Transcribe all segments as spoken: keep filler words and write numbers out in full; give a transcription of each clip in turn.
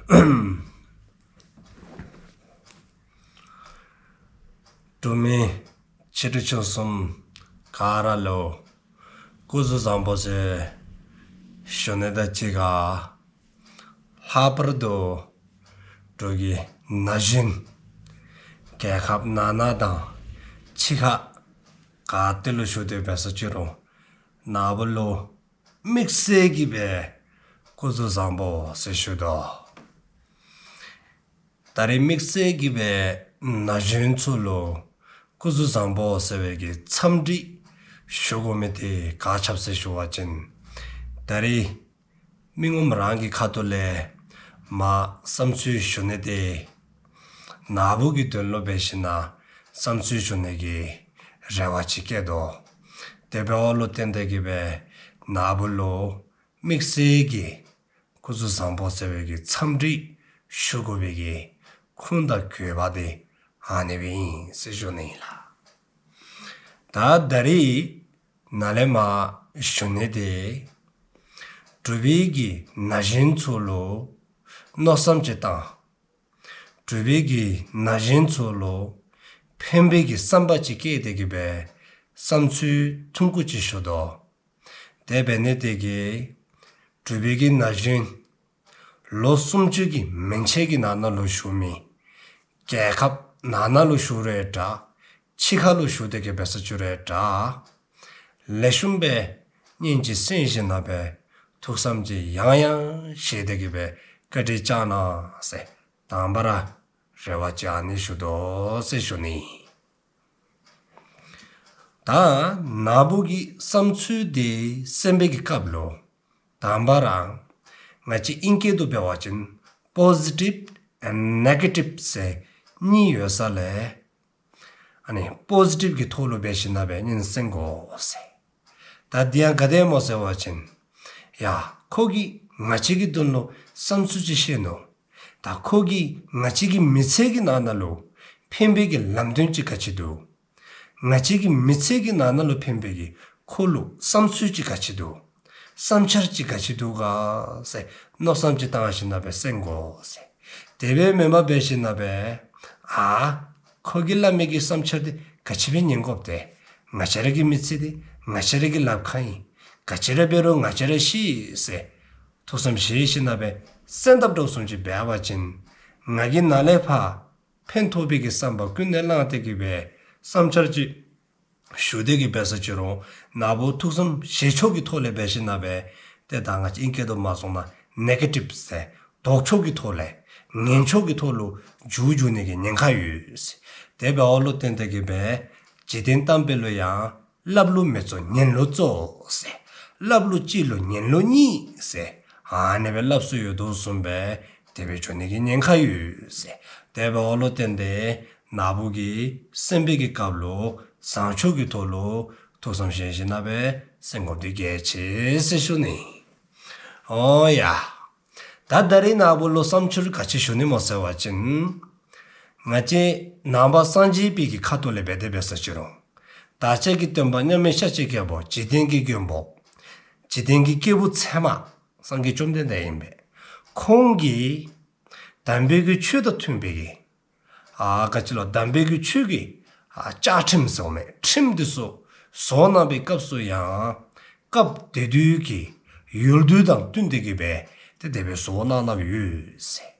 འབྲུག་མི་ཆེ་འབྲིང་ཆུང་གསུམ་ག་ར་ལུ་སྐུ་གཟུགས་བཟང་པོ་ཟེར་ཞུ་ནི་དང་གཅིག་ཁར། ལྷག་པར་དུ་འབྲུག་གི་ན་གཞོན་རྒྱལ་ཁབ་ནང་ན་དང་ཕྱི་ཁར་ག་ཏེ་ལུ་བཞུགས་ཏེ་འབད་ས་ཅི་རུང་ནཱ་བུ་ལུ་དམིགས་བསལ་གྱིས་སྦེ་སྐུ་གཟུགས་བཟང་པོ་ཟེར་ཞུ་དོ། ད་རེས་དམིགས་བསལ་གྱིས་སྦེ་ན་གཞོན་ཚུ་ལུ་སྐུ་གཟུགས་བཟང་པོ་ཟེར་བའི་གི་འཚམས་འདྲི་ཞུ་དགོ་མི་དེ་ག་ཅི་སྦེ་ཟེར་ཞུ་བ་ཅིན། ད་རེས་མི་ངོམ་རང་གི་ཁ་ཐུག་ལས་མར་བསམ་ཚུལ་ཞུ་ནི་དེ་ནཱ་བུ་གི་དོན་ལུ་འབད་ཞིན་ན་བསམ་ཚུལ་ཞུ་ནི་གི་རེ་བ་ཅིག་བསྐྱེད་དོ། དེ་འབདཝ་ལུ་བརྟེན་ཏེ་གིས་སྦེ་ནཱ་བུ་ལུ་དམིགས་བསལ་གྱིས་སྐུ་གཟུགས་བཟང་པོ་ཟེར་བའི་གི་འཚམས་འདྲི་ཞུ་དགོ་པའི་གི་ཁུངས་དང་དགོས་པ་དེ་ཨ་ནི་སྦེ་ཨིན་ཟེར་ཞུ་ནི་ཨིན་ལགས། ད་ད་རེས་ནཱ་ལས་མར་ཞུ་ནི་དེ་འབྲུག་པའི་གི་ན་གཞོན་ཚུ་ལུ་མནོ་བསམ་ཅིག་བཏང་། འབྲུག་པའི་གི་ན་གཞོན་ཚུ་ལུ་ཕན་པའི་གི་བསམ་པ་ཅིག་བསྐྱེད་དེ་གིས་སྦེ་བསམ་ཚུལ་ཐུང་ཀུ་ཅིག་ཞུ་དོ། དེ་འབད་ནི་དེ་གིས་འབྲུག་པའི་གི་ན་གཞོན་ལོ་སུམ་ཅུ་གི་མན་ཆད་ཀྱི་ནང་ན་ལུ་བཞུགས་མི་རྒྱལ་ཁབ་ནང་ན་ལུ་བཞུགས་རུང་འདྲ། ཕྱི་ཁ་ལུ་བཞུགས་ཏེ་གིས་འབད་ས་ཅི་རུང་འདྲ། ལེགས་ཤོམ་སྦེ་སྙན་ཅིག་གསན་ཞིན་ན་སྦེ་ཐུགས་བསམ་ཅིག་ཡང་ཡང་བཞེས་ཏེ་གིས་སྦེ་བཀའ་དྲིན་བསྐྱང་གནང་ཟེར་དང་པ་ར་རེ་བ་ཅིག་ཨ་ནི་ཞུ་དོ་ཟེར་ཞུ་ནི། ད་ནཱ་བུ་གི་བསམ་ཚུལ་དེ་གསན་པའི་གི་སྐབས་ལུ་དང་པ་ར་ང་བཅས་ཨིང་སྐད་དུ་འབད་བ་ཅིན་པོ་ཟི་ཊིབ་ཨེནཌ་ནེ་གེ་ཊིབ་ཟེར་གཉིས་ཡོད་ས་ལས་ཨ་ནི་པོ་ཟི་ཊིབ་ཀྱི་ཐོག་ལུ་འབད་ཞིན་ན་སྦེ་སྙན་གསན་དགོ་ཟེར། ད་དེ་ཡང་ག་དེ་སྨོ་ཟེར་བ་ཅིན། ཡ་ཁོ་གིས་ང་བཅས་ཀྱི་དོན་ལུ་བསམ་ཚུལ་ཅིག་བཤད་ནུག། ད་ཁོ་གིས་ང་བཅས་ཀྱི་མི་ཚེ་གི་ནང་ན་ལུ་ཕན་པའི་གི་ལམ་སྟོན་ཅིག་ག་ཅི་འདུག། ང་བཅས་ཀྱི་མི་ཚེ་གི་ནང་ན་ལུ་ཕན་པའི་གི་ཁོ་ལུ་བསམ་ཚུལ་ཅིག་ག་ཅི་འདུག། བསམ་འཆར་ཅིག་ག་ཅི་འདུག་ག་ཟེར་མནོ་བསམ་ཅིག་བཏང་ཞིན་ན་སྦེ་གསན་དགོ་ཟེར། དེ་སྦེ་མེན་པར་འབད་ཞིན་ན་སྦེ་ཨ་ཁོ་གིས་སླབ་མི་གི་བསམ་འཆར་དེ་ག་ཅི་སྦེ་ཉན་དགོཔ་དེ། ང་བཅས་ར་གི་མི་ཚེ་དེ་ང་བཅས་ར་གི་ལགཔ་ཁར་ཨིན། ག་ཅི་ར་འབད་རུང་ང་བཅས་ར་ཤེས་ཟེར་ཐུགས་བསམ་བཞེས་ཞིན་ན་སྦེ་གསན་དཔ་འདྲཝ་བཟུམ་ཅིག་འབད་བ་ཅིན་ང་གིས་ནཱ་ལས་ཕར་ཕན་ཐོགས་པའི་གི་བསམ་པ་ཀུན་ནས་བསླངས་ཏེ་གིས་སྦེ་བསམ་འཆར་ཅིག་ཞུ་སྟེ་གིས་འབད་ས་ཅི་རུང་ནཱ་བུ་ཐུགས་བསམ་བཞེས་ཕྱོགས་ཀྱི་ཐོག་ལས་འབད་ཞིན་ན་སྦེ་ཏེ་ད་ང་བཅས་ཨིང་སྐད་དུ་མ་སོང་ན་ནེ་གེ་ཊིབ་ཟེར་ལྡོག་ཕྱོགས་ཀྱི་ཐོག་ལས་ངན་ཕྱོགས་ཀྱི་ཐོག་ལུ་འགྱུར་འགྱུར་ནི་གི་ཉེན་ཁ་ཡོད་ཟེར། དེ་འབདཝ་ལུ་བརྟེན་ཏེ་གིས་སྦེ་འཇིག་རྟེན་གཏམ་དཔེ་ལུ་ཡང་སླབ་ལུགས་མི་གཙོ་ཉན་ལུགས་གཙོ་ཟེར། སླབ་ལུགས་གཅིག་ལུ་ཉན་ལུགས་གཉིས་ཟེར། ཨ་ནི་སྦེ་སླབ་སྲོལ་ཡོད་དོ་བཟུམ་སྦེ་དེ་སྦེ་འགྱོ་ནི་གི་ཉེན་ཁ་ཡོད་ཟེར། དེ་འབདཝ་ལུ་བརྟེན་ཏེ་ནཱ་བུ་གིས་གསན་པའི་གི་སྐབས་ལུ་བཟང་ཕྱོགས་ཀྱི་ཐོག་ལུ་ཐུགས་བསམ་བཞེས་ཞིན་ན་སྦེ་གསན་དགོཔ་འདི་གལ་ཆེ་ཟེར་ཞུ་ནི། ཨོ་ཡ། ད་ད་རེས་ནཱ་བུ་ལུ་བསམ་འཆར་ག་ཅི་ཞུ་ནི་སྨོ་ཟེར་བ་ཅིན། ང་བཅས་ནང་པ་སངས་རྒྱས་པའི་གི་ཁ་ཐུག་ལས་འབད་དེ་འབད་ས་ཅི་རུང་བདག་ཅག་གི་སྟོན་པ་མཉམ་མེད་ཤཱཀྱའི་རྒྱལ་པོ་འཇིག་རྟེན་གྱི་མགོན་པོ་འཇིག་རྟེན་གྱི་སྐྱེས་བུ་ཚད་མ་སངས་རྒྱས་བཅོམ་ལྡན་འདས་ཨིན་པས། ཁོང་གིས་དམ་པའི་གི་ཆོས་དང་མཐུན་པའི་གི་ཨ་ག་ཅི་ལོ་དམ་པའི་གི་ཆོས་ཀྱི་ཨ་བཅའ་ཁྲིམས་ཟེར་མི་ཁྲིམས་འདི་ཚུ་བཟོ་གནང་བའི་སྐབས་སུ་ཡང་སྐབས་དེ་དུས་ཀྱི་ཡུལ་དུས་དང་བསྟུན་ཏེ་གིས་སྦེ་ཏེ་དེ་སྦེ་བཟོ་གནང་གནངམ་ཡོད་ཟེར།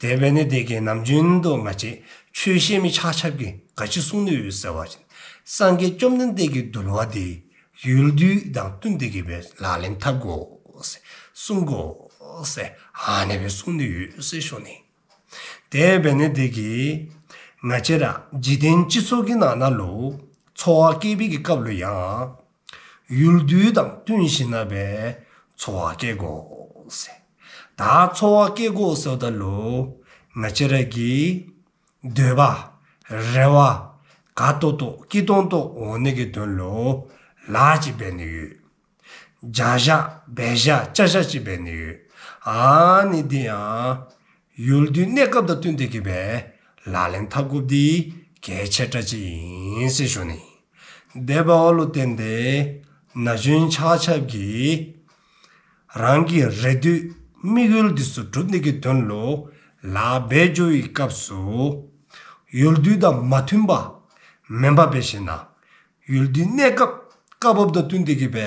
དེ་འབད་ནི་དེ་གིས་ནམ་རྒྱུན་དུ་ང་བཅས་ཆོས་བཤད་མི་ཆ་ཁྱབ་ཀྱིས་ག་ཅི་གསུང་ནི་ཡོད་ཟེར་བ་ཅིན་སངས་རྒྱས་བཅོམ་ལྡན་འདས་ཀྱི་འདུལ་བ་འདི་ཡུལ་དུས་དང་བསྟུན་ཏེ་གིས་སྦེ་ལག་ལེན་འཐབ་དགོ་ཟེར་གསུང་དགོ་ཟེར་ཨ་ནི་སྦེ་གསུང་ནི་ཡོད་ཟེར་ཞུ་ནི། དེ་འབད་ནི་དེ་གིས་ང་བཅས་ར་འཇིག་རྟེན་སྤྱི་ཚོགས་ཀྱི་ནང་ན་ལུ་འཚོ་བ་སྐྱེལ་བའི་གི་སྐབས་ལུ་ཡང་ཡུལ་དུས་དང་བསྟུན་ཞིན་ན་སྦེ་འཚོ་བ་སྐྱེལ་དགོ་ཟེར། ད་འཚོ་བ་སྐྱེལ་དགོ་ཟེརཝ་ད་ལུ་ང་བཅས་ར་གི་འདོད་པ་རེ་བ་དགའ་ཏོག་ཏོ་སྐྱིད་ཏོང་ཏོ་འོང་ནི་གི་དོན་ལུ་ལཱ་ཅིག་འབད་ནི་ཡོད། བྱ་བཞག་འབད་བཞག་བྱ་བཞག་ཅིག་འབད་ནི་ཡོད། ཨ་ནི་འདི་ཡང་ཡུལ་དུས་གནས་སྐབས་དང་བསྟུན་ཏེ་གིས་སྦེ་ལག་ལེན་འཐབ་དགོཔ་འདི་གལ་ཆེ་དྲགས་ཅིག་ཨིན་ཟེར་ཞུ་ནི། དེ་འབདཝ་ལུ་བརྟེན་ཏེ་ན་གཞོན་ཆ་ཁྱབ་ཀྱིས་རང་གི་རེ་འདོད་ དམིགས་ཡུལ་འདི་ཚུ་སྒྲུབ་ནི་གི་དོན་ལུ་ལཱ་འབད་འགྱོ་བའི་སྐབས་སུ་ཡུལ་དུས་དང་མ་མཐུན་པ་མེན་པ་འབད་ཞིནམ་ན་ཡུལ་དུས་གནས་སྐབས་བཀའ་བབས་དང་བསྟུན་ཏེ་གི་སྦེ་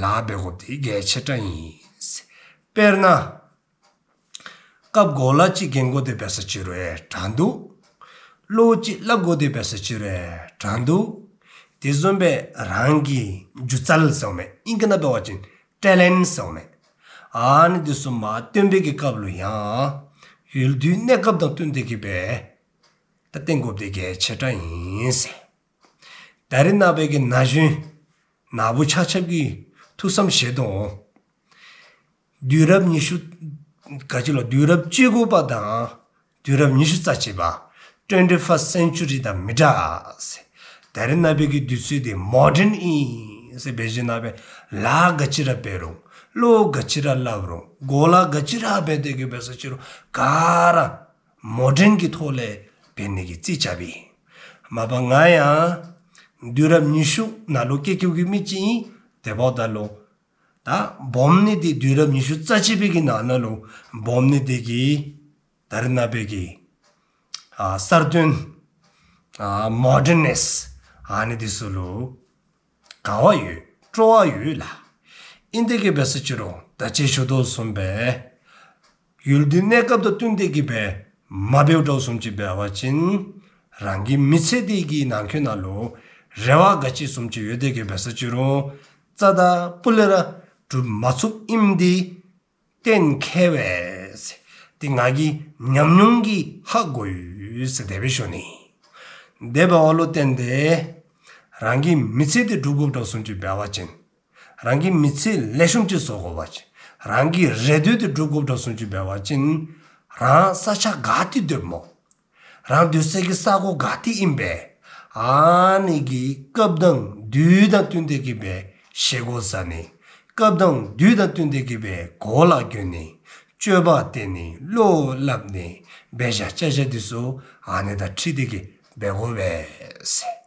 ལཱ་འབད་དགོཔ་འདི་གལ་ཆེ་དྲགས་ཨིན། དཔེར་ན་སྐབས་གོ་ལ་ཅིག་གྱོན་དགོ་དེ་འབད་ས་ཅི་རུང་ཡང་དྲག་འདུག། བློ་ཅིག་སླབ་དགོ་དེ་འབད་ས་ཅི་རུང་ཡང་དྲག་འདུག། དེ་བཟུམ་སྦེ་རང་གི་སྒྱུ་རྩལ་ཟེརཝ་མས། ཨིང་སྐད་ནང་འབད་བ་ཅིན་ཊེ་ལེནཊ་ཟེརཝ་མས། ཨ་ནི་འདི་ཚུ་མ་སྟོན་པའི་གི་སྐབས་ལུ་ཡང་ཡུལ་དུས་གནས་སྐབས་དང་བསྟུན་ཏེ་གི་སྦེ་ད་སྟོན་དགོཔ་འདི་གལ་ཆེ་དྲགས་ཨིན་ཟེར། ད་རེས་ནངས་པའི་གི་ན་གཞོན་ནཱ་བུ་ཆ་ཁྱབ་ཀྱིས་ཐུགས་བསམ་བཞེས་དོ། དུས་རབས་ཉི་ཤུ་ག་ཅི་ལོ་དུས་རབས་བཅུ་དགུ་པ་དང་དུས་རབས་ཉི་ཤུ་རྩ་གཅིག་པ། ཊུ་ཝེན་ཊི་ཕརསཊ་སེན་ཅུ་རི་དང་མི་འདྲ་ཟེར། ད་རེས་ནངས་པའི་གི་དུས་ཚོད་འདི་མོ་ཌརན་ཨིན་ཟེར་འབད་ཞིནམ་ན་སྦེ་ལཱ་ག་ཅི་ར་འབད་རུང་བློ་ག་ཅི་ར་སླབ་རུང་གོ་ལ་ག་ཅི་ར་འབད་དེ་གི་འབད་ས་ཅི་རུང་ག་ར་མོ་ཌརན་གྱི་ཐོག་ལས་འབད་ནི་གི་རྩིས་རྐྱབ་ཨིན། མ་པ་ང་ཡང་དུས་རབས་ཉི་ཤུ་ནང་ལུ་སྐྱེས་སྐྱེས་ཀྱི་མི་ཅིག་ཨིན། དེ་འབདཝ་ད་ལུ་ད་སྦོམ་ནི་འདི་དུས་རབས་ཉི་ཤུ་རྩ་གཅིག་པའི་གི་ནང་ན་ལུ་སྦོམ་ནི་འདི་གིས་ད་རེས་ནངས་པའི་གི་ཨ་གསར་ཐོན་ཨ་མོ་ཌར་ནེསི་ཨ་ནི་འདི་ཚུ་ལུ་དགའ་བ་ཡོད་སྤྲོ་བ་ཡོད་ལགས། ཨིན་དེ་གི་འབད་ས་ཅི་རུང་ད་ཅི་ཞུ་དོ་བཟུམ་སྦེ་ཡུལ་དུས་གནས་སྐབས་དང་བསྟུན་ཏེ་གི་སྦེ་མ་འབདཝ་དྲགས་བཟུམ་ཅིག་འབད་བ་ཅིན་རང་གི་མི་ཚེ་འདི་གི་ནང་འཁོད་ནང་ལུ་རེ་བ་ག་ཅི་བཟུམ་ཅིག་ཡོད་དེ་གི་འབད་ས་ཅི་རུང་རྩ་དང་སྤུ་ལས་ར་འགྲུབ་མ་ཚུགསཔ་ཨིནམ་འདི་གཏན་འཁེལ་བས་ཟེར། འདི་ང་གིས་ཉམས་མྱོང་གིས་ཧ་གོ་ཡི་ཟེར་དེ་སྦེ་ཞུ་ནི། དེ་འབདཝ་ལུ་བརྟེན་ཏེ་རང་གི་མི་ཚེ་འདི་འགྲུབ་དགོཔ་དྲགས་བཟུམ་ཅིག་འབད་བ་ཅིན་རང་གི་མི་ཚེ་ལེགས་ཤོམ་ཅིག་བཟོ་དགོ་པ་ཅིན་རང་གི་རེ་འདོད་འདི་འགྲུབ་དགོཔ་དྲགས་བཟུམ་ཅིག་འབད་བ་ཅིན་རང་ས་ཆ་ག་ཏེ་སྡོདཔ་སྨོ། རང་སྡོད་སའི་གི་ས་གོ་ག་ཏེ་ཨིན་པས། ཨ་ནི་གི་སྐབས་དང་དུས་དང་བསྟུན་ཏེ་གི་སྦེ་བཞེས་སྒོ་བཟའ་ནི། སྐབས་དང་དུས་དང་བསྟུན་ཏེ་གི་སྦེ་གོ་ལ་གྱོན་ནི། སྤྱོད་པ་བསྟེན་ནི། བློ་སླབ་ནི། འབད་བཞག་བྱ་བཞག་འདི་ཚུ་ཨ་ནི་དང་འཁྲིལ་ཏེ་གི་འབད་དགོ་པས་ཟེར།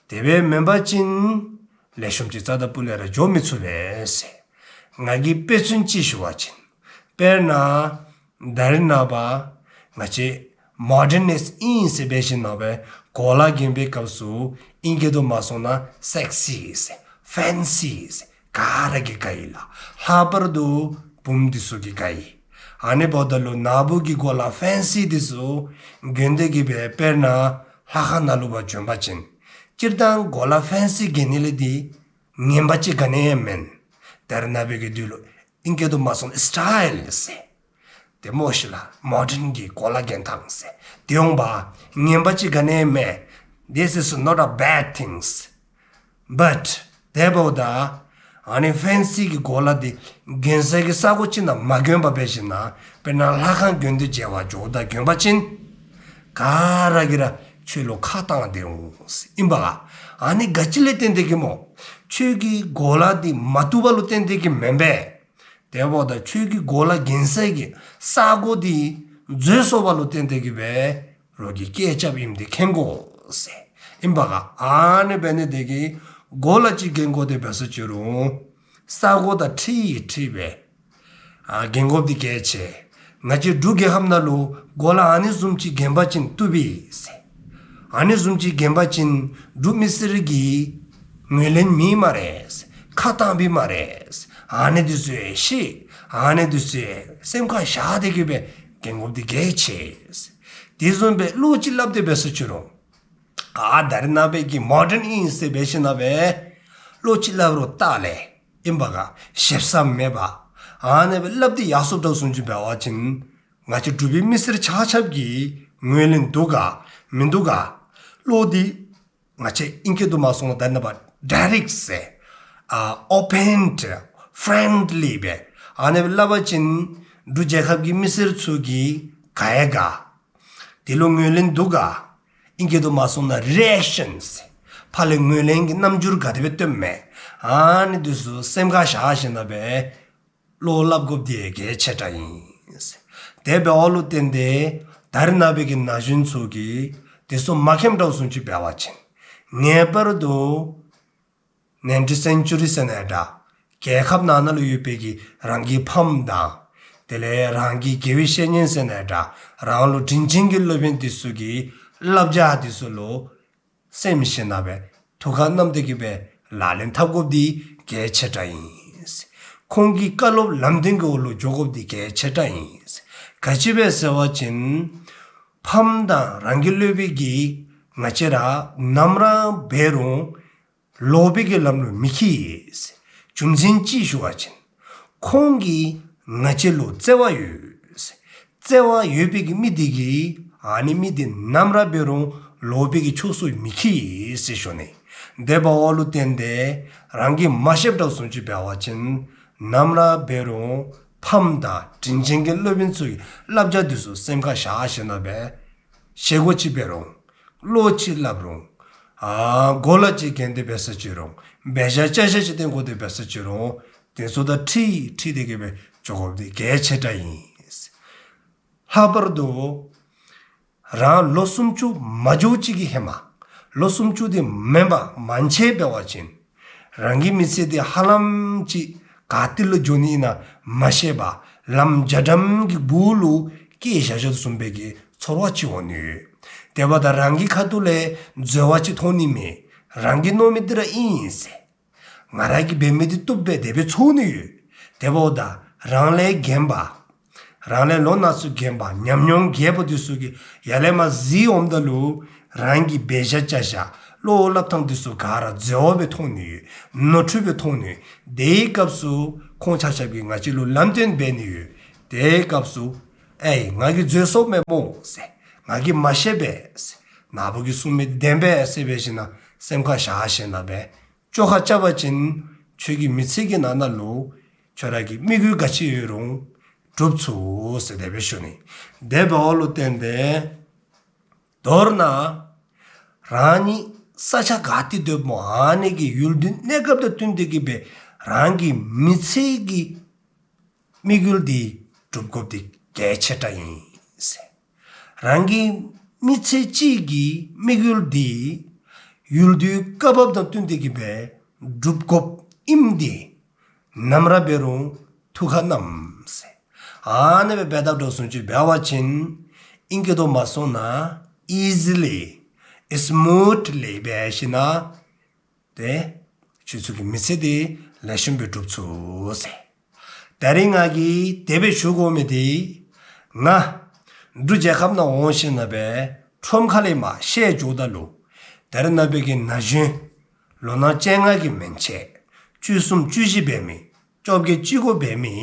དེ་སྦེ་མེན་པ་ཅིན་ལེགས་ཤོམ་ཅིག་རྩ་དང་སྤུ་ལས་ར་འགྱོ་མི་ཚུགས་པས་ཟེར། ང་གིས་དཔེ་མཚོན་ཅིག་ཞུ་བ་ཅིན་དཔེར་ན་ད་རེས་ནངས་པ་ང་བཅས་མོ་ཌར་ནེསི་ཨིན་ཟེར་འབད་ཞིནམ་ན་སྦེ་གོ་ལ་གྱོན་པའི་སྐབས་སུ་ཨིང་སྐད་དུ་མ་སོང་ན་སེག་སི་ཟེར་ཕེན་སི་ཟེར་ག་ར་གིས་དགའ་ཡི་ལགས། ལྷག་པར་དུ་བུམོ་འདི་ཚུ་གིས་དགའ་ཡི། ཨ་ནི་འབདཝ་ད་ལུ་ནཱ་བུ་གི་གོ་ལ་ཕེན་སི་འདི་ཚུ་གྱོན་ཏེ་གི་སྦེ་དཔེར་ན་ལྷ་ཁང་ནང་ལུ་འབད་བ་བྱོན་པ་ཅིན་སྤྱིར་བཏང་གོ་ལ་ཕེན་སི་གྱོན་ནི་ལས་འདི་ངན་པ་ཅིག་ག་ནི་ཡང་མེན། ད་རེས་ནངས་པའི་གི་དུས་ལུ་ཨིང་སྐད་དུ་མ་སོང་ན་སི་ཊའིལ་ཟེར། དེ་མོ་ཤིག་ལགས། མོ་ཌརན་གྱི་གོ་ལ་གྱོན་ཐངས་ཟེར། དེ་འོང་པ་ངན་པ་ཅིག་ག་ནི་ཡང་མེན། This is not a bad things. But དེ་འབདཝ་ད་ཨ་ནི་ཕེན་སི་གི་གོ་ལ་འདི་གྱོན་སའི་གི་ས་གོ་ཅིག་ནང་མ་གྱོན་པར་འབད་ཞིནམ་ན་དཔེར་ན་ལྷ་ཁང་དགོན་སྡེ་མཇལ་བར་འགྱོཝ་ད་གྱོན་པ་ཅིན་ག་ར་གིས་ར་ཁྱོད་ལུ་ཁ་བཏང་སྟེ་འོང་ཟེར་ཨིན་པས་ག། ཨ་ནི་ག་ཅི་ལས་བརྟེན་ཏེ་གི་སྨོ། ཁྱོད་ཀྱི་གོ་ལ་འདི་མ་བཏུབ་པ་ལུ་བརྟེན་ཏེ་གི་མེན་པས། དེ་འབདཝ་ད་ཁྱོད་ཀྱི་གོ་ལ་གྱོན་སའི་གི་ས་གོ་འདི་འཛོལ་སོང་བ་ལུ་བརྟེན་ཏེ་གི་སྦེ་རོགས་ཀྱིས་སྐད་རྐྱབ་ཨིནམ་འདི་མཁྱེན་དགོ་ཟེར་ཨིན་པས་ག། ཨ་ནི་འབད་ནི་དེ་གིས་གོ་ལ་ཅིག་གྱོན་དགོ་དེ་འབད་ས་ཅི་རུང་ས་གོ་དང་འཁྲིལ་འཁྲིལ་སྦེ་ཨ་གྱོན་དགོཔ་འདི་གལ་ཆེ། ང་བཅས་འབྲུག་རྒྱལ་ཁབ་ནང་ལུ་གོ་ལ་ཨ་ནི་བཟུམ་ཅིག་གྱོན་པ་ཅིན་བཏུབ་པས་ཟེར། ཨ་ནི་བཟུམ་ཅིག་གྱོན་པ་ཅིན་འབྲུག་མི་སེར་གྱིས་ངོས་ལེན་མི་མ་རེད། ཁ་བཏང་པའི་མ་རེད། ཨ་ནི་འདི་ཚུ་ཡང་ཤེས། ཨ་ནི་འདི་ཚུ་ཡང་སེམས་ཁར་བཞག་སྟེ་གི་སྦེ་གྱོན་དགོཔ་འདི་གལ་ཆེ། དེ་བཟུམ་སྦེ་བློ་ཅིག་སླབ་སྟེ་འབད་ས་ཅི་རུང་ཨ་ད་རེས་ནངས་པའི་གི་མོ་ཌརན་ཨིན་ཟེར་འབད་ཞིནམ་ན་སྦེ་བློ་ཅིག་སླབ་རུང་ལྟག་ལས་ཨིན་པས་ག་ཞིབ་ས་མེད་པར་ཨ་ནི་སྦེ་སླབ་སྟེ་ཡར་སོངམ་དྲགས་བཟུམ་ཅིག་འབད་བ་ཅིན་ང་བཅས་འབྲུག་པའི་མི་སེར་ཆ་ཁྱབ་ཀྱིས་ངོས་ལེན་འདུག་ག་མིན་འདུག་ག། བློ་འདི་ང་བཅས་ཨིང་སྐད་དུ་མ་སོང་ན་ད་ནི་འབད་ཌའི་རེཀཊ་ཟེར་ཨ་ཨོ་པེན་ཕྲེན་ཌི་ལི་སྦེ་ཨ་ནི་སྦེ་སླབ་པ་ཅིན་འབྲུག་རྒྱལ་ཁབ་ཀྱི་མི་སེར་ཚུ་གིས་དགའ་ཡི་ག། དེ་ལུ་ངོས་ལེན་འདུག་ག། ཨིང་སྐད་དུ་མ་སོང་ན་རི་ཨེག་ཤཱན་ཟེར་ཕར་ལས་ངོས་ལེན་གྱི་རྣམ་འགྱུར་ག་དེ་སྦེ་སྟོནམ་མས། ཨ་ནི་འདི་ཚུ་སེམས་ཁར་བཞག་ཞིནམ་ན་སྦེ་བློ་སླབ་དགོཔ་འདི་གལ་ཆེ་དྲགས་ཨིན། དེ་འབདཝ་ལུ་བརྟེན་ཏེ་ད་རེས་ནངས་པའི་གི་ན་གཞོན་ཚུ་གིས་དེ་ཚུ་མ་མཁྱེནམ་དྲགས་བཟུམ་ཅིག་འབད་བ་ཅིན་ངེས་པར་དུ་ནའིན་ཊིན་སེན་ཅུ་རི་ཟེར་ན་འདྲ་རྒྱལ་ཁབ་ནང་ན་ལུ་ཡོད་པའི་གི་རང་གི་ཕམ་དང་ དེ་ལས་རང་གི་དགེ་བའི་བཤེས་གཉེན་ཟེར་ན་འདྲ། རང་ལུ་དྲིན་ཅན་གྱི་སློབ་དཔོན་འདི་ཚུ་གི་བསླབ་བྱ་འདི་ཚུ་ལུ་སེམས་ཤེས་ན་སྦེ་ཐུགས་ཁར་བསྣམས་ཏེ་གི་སྦེ་ལག་ལེན་འཐབ་དགོཔ་འདི་གལ་ཆེ་དྲགས་ཨིན། ཁོང་གི་བཀའ་སློབ་ལམ་སྟོན་གྱི་འོག་ལུ་འགྱོ་དགོཔ་འདི་གལ་ཆེ་དྲགས་ཨིན། ག་ཅི་སྦེ་ཟེར་བ་ཅིན་ཕམ་དང་རང་གི་སློབ་དཔོན་གྱིས་ང་བཅས་ར་ནམ་ར་འབད་རུང་ལོག་པའི་གི་ལམ་ལུ་མི་འཁྱིད། རྒྱུ་མཚན་ཅིག་ཞུ་བ་ཅིན་ཁོང་གིས་ང་བཅས་ལུ་བརྩེ་བ་ཡོད། བརྩེ་བ་ཡོད་པའི་གི་མི་འདི་གིས་ཨ་ནི་མི་འདི་ནམ་ར་འབད་རུང་ལོག་པའི་གི་ཕྱོགས་སུ་མི་འཁྱིད་ཟེར་ཞུ་ནི། དེ་འབདཝ་ལུ་བརྟེན་ཏེ་རང་གིས་མ་ཤེསཔ་འདྲཝ་བཟུམ་ཅིག་འབད་བ་ཅིན་ནམ་ར་འབད་རུང་ཕམ་དང་དྲིན་ཅན་གྱི་སློབ་དཔོན་ཚུ་གི་བསླབ་བྱ་འདི་ཚུ་སེམས་ཁར་བཞག་ཞིནམ་ལས་བཞེས་སྒོ་ཅིག་འབད་རུང་བློ་ཅིག་སླབ་རུང་ཨ་གོ་ལ་ཅིག་གྱོན་ཏེ་འབད་ས་ཅིག་རུང་འབད་བཞག་བྱ་བཞག་ཅིག་བསྟན་དགོ་སྟེ་འབད་ས་ཅིག་རུང་དེ་ཚུ་དང་འཁྲིལ་འཁྲིལ་ཏེ་གི་སྦེ་འགྱོ་དགོཔ་འདི་གལ་ཆེ་དྲགས་ཨིན། ལྷག་པར་དུ་རང་ལོ་སུམ་ཅུ་མ་འགྱོ་ཅིག་གི་ཧེ་མ་ལོ་སུམ་ཅུ་འདི་མེན་པར་མན་ཆད་འབད་བ་ཅིན་རང་གི་མི་ཚེ་འདི་ཧ་ལམ་ཅིག་ག་ཏེ་ལུ་འགྱོ་ནི་ཨིན་ན་མ་ཤེས་པར་ལམ་རྒྱ་གྲམ་གྱི་སྦུག་ལུ་སྐྱེལ་བཞག་བཞགཔ་བཟུམ་སྦེ་གི་ཚོར་བ་ཅིག་འོང་ནི་ཡོད། དེ་འབདཝ་ད་རང་གི་ཁ་ཐུག་ལས་འཛོལ་བ་ཅིག་མཐོང་ནི་མེད། རང་གིས་མནོ་མི་འདི་ར་ཨིན་ཟེར། ང་ར་གིས་འབད་མི་འདི་བཏུབ་པས་དེ་སྦེ་ཚོར་ནི་ཡོད། དེ་འབདཝ་ད་རང་ལས་རྒན་པ་རང་ལས་ལོ་ན་ཚོད་རྒན་པ་ཉམས་མྱོང་རྒྱས་པ་འདི་ཚུ་གིས་ཡར་ལས་མར་གཟིགས་འོངམ་ད་ལུ་རང་གི་འབད་བཞག་བྱ་བཞག་བློ་སླབ་ཐངས་འདི་ཚུ་ག་ར་འཛོལ་བ་སྦེ་མཐོང་ནི་ཡོད། ནོར་འཁྲུལ་སྦེ་མཐོང་ནི་ཡོད། དེའི་སྐབས་སུ་ཁོང་ཆ་ཁྱབ་ཀྱིས་ང་བཅས་ལུ་ལམ་སྟོན་འབད་ནི་ཡོད། དེའི་སྐབས་སུ་ཨེ་ང་གིས་འཛོལ་སོངམ་མས་སྨོ་ཟེར། ང་གིས་མ་ཤེས་པས་ཟེར། ནཱ་བུ་གིས་གསུང་མི་བདེན་པས་ཟེར་འབད་ཞིནམ་ལས་སེམས་ཁར་བཞག་ཞིནམ་ལས་བཅོ་ཁ་རྐྱབ་པ་ཅིན་ཁྱོད་ཀྱི་མི་ཚེ་གི་ནང་ན་ལུ་ཁྱོད་ར་གི་དམིགས་ཡུལ་ག་ཅི་ཡོད་རུང་འགྲུབ་ཚུགས་ཟེར་དེ་སྦེ་ཞུ་ནི། དེ་འབདཝ་ལུ་བརྟེན་ཏེ་མདོར་ན་རང་ཉིད་ས་ཆ་ག་ཏེ་སྡོདཔ་སྨོ་ཨ་ནི་གི་ཡུལ་དུས་གནས་སྐབས་དང་བསྟུན་ཏེ་གི་སྦེ་རང་གི་མི་ཚེ་གི་དམིགས་ཡུལ་འདི་སྒྲུབ་དགོཔ་འདི་གལ་ཆེ་དྲགས་ཨིན་ཟེར། རང་གི་མི་ཚེ་གཅིག་གི་དམིགས་ཡུལ་འདི་ཡུལ་དུས་སྐབས་བབ་དང་བསྟུན་ཏེ་གི་སྦེ་སྒྲུབ་དགོཔ་ཨིནམ་འདི་ནམ་ར་འབད་རུང་ཐུགས་ཁར་བསྣམས་ཟེར། ཨ་ནི་སྦེ་འབད་དཔ་འདྲཝ་བཟུམ་ཅིག་འབད་བ་ཅིན་ཨིང་སྐད་དུ་མ་སོང་ན་ཨི་ཛི་ལི་སི་མུཐ་ལི་འབད་ཞིནམ་ལས་ཏེ་ཁྱོད་ཚུ་གི་མི་ཚེ་འདི་ལེགས་ཤོམ་སྦེ་འགྲུབ་ཚུགས་ཟེར། ད་རིས་ང་གིས་དེ་སྦེ་ཞུ་དགོ་མི་འདི་ང་འབྲུག་རྒྱལ་ཁབ་ནང་འོང་ཞིནམ་ལས་ཁྲོམ་ཁ་ལས་མར་བཤལ་འགྱོཝ་ད་ལུ་ད་རིས་ནངས་པ་གི་ན་གཞོན་ལོ་ན་བཅོ་ལྔ་གི་མན་ཆད་བཅུ་གསུམ་བཅུ་བཞི་འབད་མི་བཅོ་བརྒྱད་བཅུ་དགུ་འབད་མི་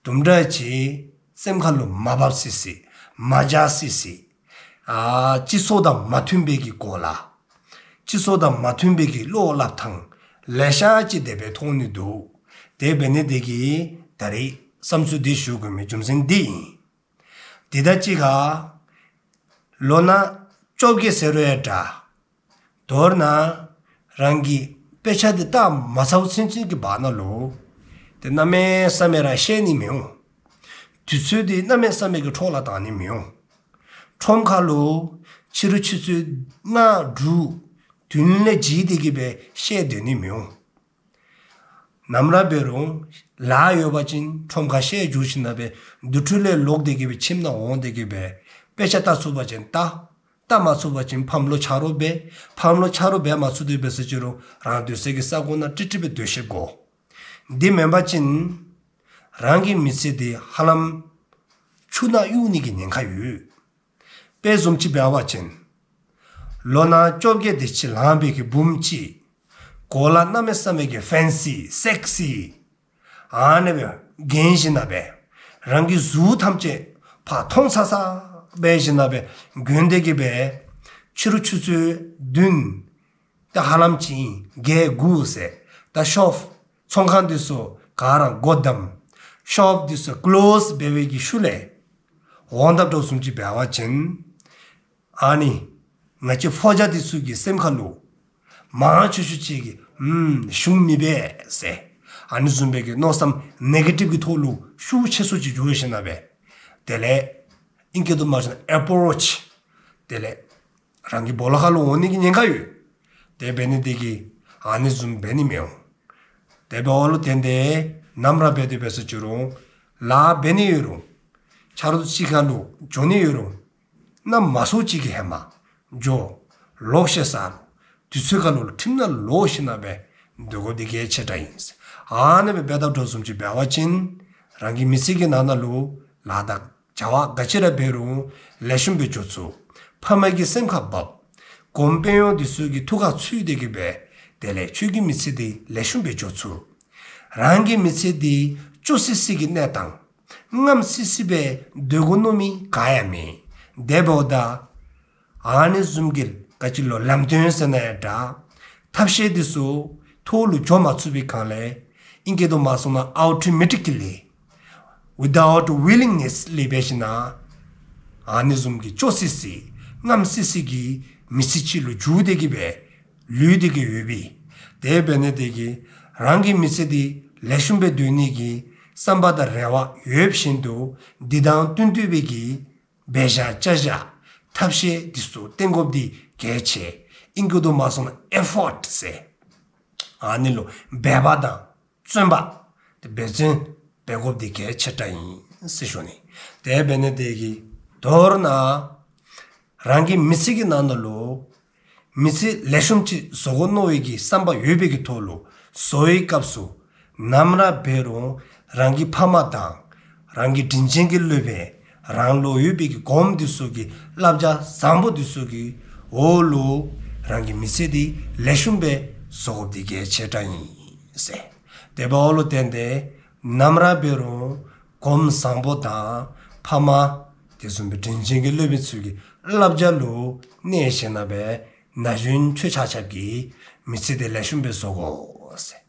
དུམ་གྲ་ཅིག་སེམས་ཁ་ལུ་མ་བབས་སི་སི་མ་འཇའ་སི་སི་ཨ་སྤྱི་ཚོགས་དང་མ་མཐུན་པའི་གི་གོ་ལ་སྤྱི་ཚོགས་དང་མ་མཐུན་པའི་གི་བློ་སླབ་ཐངས་ལེ་ཤ་ཅིག་དེ་སྦེ་མཐོང་ནི་འདུག། དེ་འབད་ནི་དེ་གིས་ད་རིས་བསམ་ཚུལ་འདི་ཞུ་དགོ་མི་རྒྱུ་མཚན་འདི་ཨིན། དེ་དང་གཅིག་ཁར་ལོ་ན་བཅོ་བརྒྱད་ཟེར་རུང་ཡང་འདྲ། མདོར་ན་རང་གི་དཔེ་ཆ་འདི་བལྟ་མ་ཚརཝ་ཚུན་ཚོད་ཀྱི་བར་ན་ལུ་ཏེ་གནམ་མེད་ས་མེད་ར་བཤལ་ནི་མི་འོང་། དུས་ཚོད་འདི་གནམ་མེད་ས་མེད་ཀྱི་འཕྲོ་བརླག་བཏང་ནི་མི་འོང་། ཁྲོམ་ཁ་ལུ་ཕྱི་རུ་ཆུ་ཚོད་ལྔ་དྲུག་བདུན་ལས་བརྒལ་ཏེ་གི་སྦེ་བཤལ་སྡོད་ནི་མི་འོང་། ནམ་ར་འབད་རུང་ལཱ་ཡོད་པ་ཅིན་ཁྲོམ་ཁར་བཤལ་འགྱོ་ཞིནམ་ལས་དུས་འཕྲོ་ལས་ལོག་སྟེ་གི་སྦེ་ཁྱིམ་ནང་འོང་སྟེ་གི་སྦེ་དཔེ་ཆ་བལྟ་ཚུགས་པ་ཅིན་བལྟ། བལྟ་མ་ཚུགས་པ་ཅིན་ཕམ་ལུ་ཆ་རོགས་འབད། ཕམ་ལུ་ཆ་རོགས་འབད་མ་ཚུགས་ཏེ་འབད་ས་ཅིག་རུང་རང་སྡོད་སའི་གི་ས་གོ་ནང་ཀྲིག་ཀྲི་སྦེ་སྡོད་ཤེས་དགོ། འདི་མེན་པ་ཅིན་རང་གི་མི་ཚེ་འདི་ཧ་ལམ་ཆུ་ནང་གཡུག་ནི་གི་ཉེན་ཁ་ཡོད། དཔེ་བཟུམ་ཅིག་འབད་བ་ཅིན་ལོ་ན་བཅོ་བརྒྱད་དེ་ཅིག་ལང་པའི་གི་བུམོ་ཅིག་གོ་ལ་གནམ་མེད་ས་མེད་ཀྱི་ཕེན་སི་སེག་སི་ཨ་ནི་སྦེ་གྱོན་ཞིནམ་ལས་རང་གི་གཟུགས་ཐམས་ཅད་ཕར་མཐོང་ཚར་ཚར་འབད་ཞིནམ་ལས་གྱོན་ཏེ་གི་སྦེ་ཕྱི་རུ་ཆུ་ཚོད་བདུན་ད་ཧ་ལམ་ཅིག་བརྒྱད་དགུ་ཟེར་ད་ཤོཔ་ཚོང་ཁང་འདི་ཚུ་ག་ར་སྒོ་བསྡམས། ཤོཔ་འདི་ཚུ་ཀློསི་འབད་བའི་གི་ཤུལ་ལས་འོང་དཔ་འདྲཝ་བཟུམ་ཅིག་འབད་བ་ཅིན་ཨ་ནི་ང་བཅས་ཕོ་རྒྱས་འདི་ཚུ་གི་སེམས་ཁ་ལུ་མང་ཆེ་ཤོས་ཅིག་གིས་ཨུམ་གཞུང་མི་འབད་ཟེར་ཨ་ནི་བཟུམ་སྦེ་གི་མནོ་བསམ་ནེ་གེ་ཊིབ་ཀྱི་ཐོག་ལུ་ཤུགས་ཆེ་སུ་ཅིག་འགྱོ་ཞིནམ་ལས་དེ་ལས་ཨིང་སྐད་དུ་མ་ཞུ་ན་ཨེ་པོ་རོཆ་དེ་ལས་རང་གི་སྦོ་ལོགས་ཁ་ལུ་འོང་ནི་གི་ཉེན་ཁ་ཡོད། དེ་འབད་ནི་དེ་གིས་ཨ་ནི་བཟུམ་འབད་ནི་མི་འོང་། དེ་འབདཝ་ལུ་བརྟེན་ཏེ་ནམ་ར་འབད་དེ་འབད་ས་ཅིག་རུང་ ལཱ་འབད་ནི་ཡོད་རུང་། ཆ་རོགས་གཅིག་ཁར་ལུ་འགྱོ་ནི་ཡོད་རུང་། ནམ་མ་སོ་གཅིག་གི་ཧེ་མ་འགྱོ། ལོག་ཤེས་ས་ལུ་དུས་ཚོད་ཁར་ལུ་ཁྲིམས་ནང་ལོག་ཤེས་ན་སྦེ་སྡོད་དགོཔ་འདི་གལ་ཆེ་དྲགས་ཨིན། ཨ་ནི་སྦེ་འབད་དཔ་འགྱོ་སོང་ཅིག་འབད་བ་ཅིན་རང་གི་མི་ཚེ་གི་ནང་ན་ལུ་ལཱ་དང་བྱ་བ་ག་ཅི་ར་འབད་རུང་ལེགས་ཤོམ་སྦེ་འགྱོ་ཚུགས། ཕམ་གི་སེམས་ཁར་བབ། གོངམ་དཔོན་གཡོག་འདི་ཚུ་གི་ཐུགས་ཁར་ཚུད་དེ་གི་སྦེ་དེ་ལས་ཁྱོད་ཀྱི་མི་ཚེ་འདི་ལེགས་ཤོམ་སྦེ་འགྱོ་ཚུགས། རང་གི་མི་ཚེ་འདི་སྐྱོ་སི་སི་གི་གནས་སྟངས་རྔམ་སི་སི་སྦེ་སྡོད་དགོ་མནོ་མི་ག་ཡང་མེད། དེ་འབདཝ་ད་ཨ་ནི་བཟུམ་གྱི་ག་ཅི་ལོ་ལམ་སྟོན་ཟེར་ན་ཡང་འདྲ། ཐབས་ཤེས་འདི་ཚུ་ཐོག་ལུ་འགྱོ་མ་ཚུགས་པའི་སྒང་ལས་ཨིང་སྐད་དུ་མ་སོང་ན་automatically without willingness ལས་འབད་ཞིན་ན་ཨ་ནི་བཟུམ་གྱི་སྐྱོ་སི་སི་རྔམ་སི་སི་གི་མི་ཚེ་ཅིག་ལུ་འགྱུར་ཏེ་གི་སྦེ་ལུས་ཏེ་གི་ཡོད་པས། དེ་འབད་ནི་དེ་གིས་རང་གི་མི་ཚེ་འདི་ལེགས་ཤོམ་སྦེ་སྡོད་ནི་གི་བསམ་པ་དང་རེ་བ་ཡོད་བཞིན་དུ་འདི་དང་བསྟུན་བསྟུན་པའི་གི་འབད་བཞག་བྱ་བཞག་ཐབས་ཤེས་འདི་ཚུ་བསྟེན་དགོཔ་འདི་གལ་ཆེ། ཨིང་སྐད་དུ་མ་སོང་ན་effort ཟེར། ཨ་ནི་ལུ་འབད་པ་དང་བརྩོན་པ་འདི་འབད་བརྩོན་འབད་དགོཔ་འདི་གལ་ཆེ་དྲགས་ཨིན་ཟེར་ཞུ་ནི། དེ་འབད་ནི་དེ་གིས་མདོར་ན་རང་གི་མི་ཚེ་གི་ནང་ན་ལུ་མི་ཚེ་ལེགས་ཤོམ་ཅིག་བཟོ་དགོ་མནོ་བའི་གི་བསམ་པ་ཡོད་པའི་གི་ཐོག་ལུ་བཟོ་བའི་སྐབས་སུ་ནམ་ར་འབད་རུང་རང་གི་ཕ་མ་དང་རང་གི་དྲིན་ཅན་གྱི་སློབ་དཔོན་རང་ལུ་ཡོད་པའི་གི་གོངམ་འདི་ཚུ་གི་བསླབ་བྱ་བཟང་པོ་འདི་ཚུ་གི་འོག་ལུ་རང་གི་མི་ཚེ་འདི་ལེགས་ཤོམ་སྦེ་བཟོ་དགོཔ་འདི་གལ་ཆེ་དྲགས་ཨིན་ཟེར། དེ་འབདཝ་ལུ་བརྟེན་ཏེ་ནམ་ར་འབད་རུང་གོངམ་བཟང་པོ་དང་ཕ་མ་དེ་བཟུམ་སྦེ་དྲིན་ཅན་གྱི་སློབ་དཔོན་ཚུ་གི་བསླབ་བྱ་ལུ་གནས་ཞིན་ན་སྦེ་ན་གཞོན་ཁྱོད་ཆ་ཁྱབ་ཀྱིས་མི་ཚེ་འདི་ལེགས་ཤོམ་སྦེ་བཟོ་དགོ་ཟེར།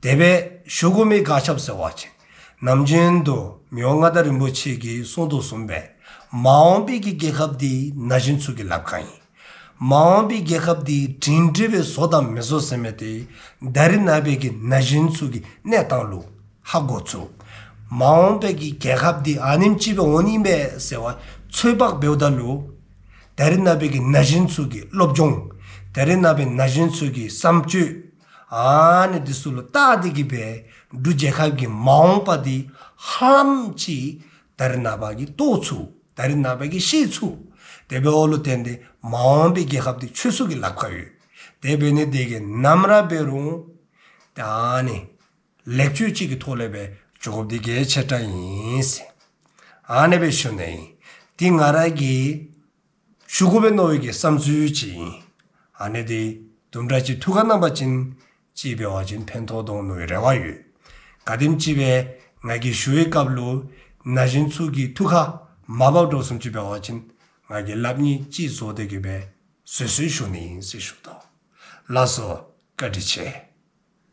དེ་སྦེ་ཞུ་དགོ་མི་ག་ཅི་སྦེ་ཟེར་བ་ཅིན་ནམ་རྒྱུན་དུ་མི་དབང་མངའ་བདག་རིན་པོ་ཆེ་གིས་གསུང་དོ་བཟུམ་སྦེ་མ་འོངས་པའི་གི་རྒྱལ་ཁབ་འདི་ན་གཞོན་ཚུ་གི་ལགཔ་ཁར་ཨིན། མ་འོངས་པའི་རྒྱལ་ཁབ་འདི་སྒྲིང་སྒྲི་སྦེ་བཟོ་དང་མི་བཟོ་ཟེར་མི་འདི་ད་རེས་ནངས་པའི་གི་ན་གཞོན་ཚུ་གི་གནས་སྟངས་ལུ་ཧ་གོ་ཚུགས། མ་འོངས་པའི་གི་རྒྱལ་ཁབ་འདི་ཨ་ནེམ་ཅིག་སྦེ་འོང་ནི་མས་ཟེར་བ་ཚོད་དཔག་འབདཝ་ད་ལུ་ད་རེས་ནངས་པའི་གི་ན་གཞོན་ཚུ་གི་སློབ་སྦྱོང་། ད་རེས་ནངས་པའི་ན་གཞོན་ཚུ་གི་བསམ་སྤྱོད། ཨ་ནི་འདི་ཚུ་ལུ་བལྟ་སྟེ་གི་སྦེ་འབྲུག་རྒྱལ་ཁབ་ཀྱི་མ་འོངས་པ་འདི་ཧ་ལམ་ཅིག་ད་རེས་ནངས་པ་གིས་རྟོགས་ཚུགས། ད་རེས་ནངས་པ་གིས་ཤེས་ཚུགས། དེ་འབདཝ་ལུ་བརྟེན་ཏེ་མ་འོངས་པའི་རྒྱལ་ཁབ་འདི་ཁྱོད་ཚུ་གི་ལགཔ་ཁར་ཡོད། དེ་འབད་ནི་དེ་གིས་ནམ་ར་འབད་རུང་ད་ཨ་ནི་ལེགས་བཅོས་ཅིག་གི་ཐོག་ལས་སྦེ་འགྱོ་དགོཔ་འདི་གལ་ཆེ་དྲགས་ཨིན་ཟེར། ཨ་ནི་སྦེ་ཞུ་ནི་ཨིན། འདི་ང་ར་གིས་ཞུ་དགོ་པས་མནོ་བའི་གི་བསམ་ཚུལ་ཅིག་ཨིན། ཨ་ནི་འདི་དུམ་གྲ་ཅིག་ཐུགས་ཁར་གནང་བ་ཅིན་ཅིག་འབད་བ་ཅིན་ཕན་ཐོགས་འོང་མནོ་བའི་རེ་བ་ཡོད། ག་དེམ་ཅིག་སྦེ་ང་གིས་ཞུ་བའི་སྐབས་ལུ་ན་གཞོན་ཚུ་གི་ཐུགས་ཁར་མ་བབ་འགྱོ་སོང་ཅིག་འབད་བ་ཅིན་ང་གིས་ལགཔ་གཉིས་གཅིག་བཟོ་སྟེ་གི་སྦེ་བཟོད་གསོལ་ཞུ་ནི་ཨིན་ཟེར་ཞུ་དོ། ལགས་སོ། བཀའ་དྲིན་ཆེ།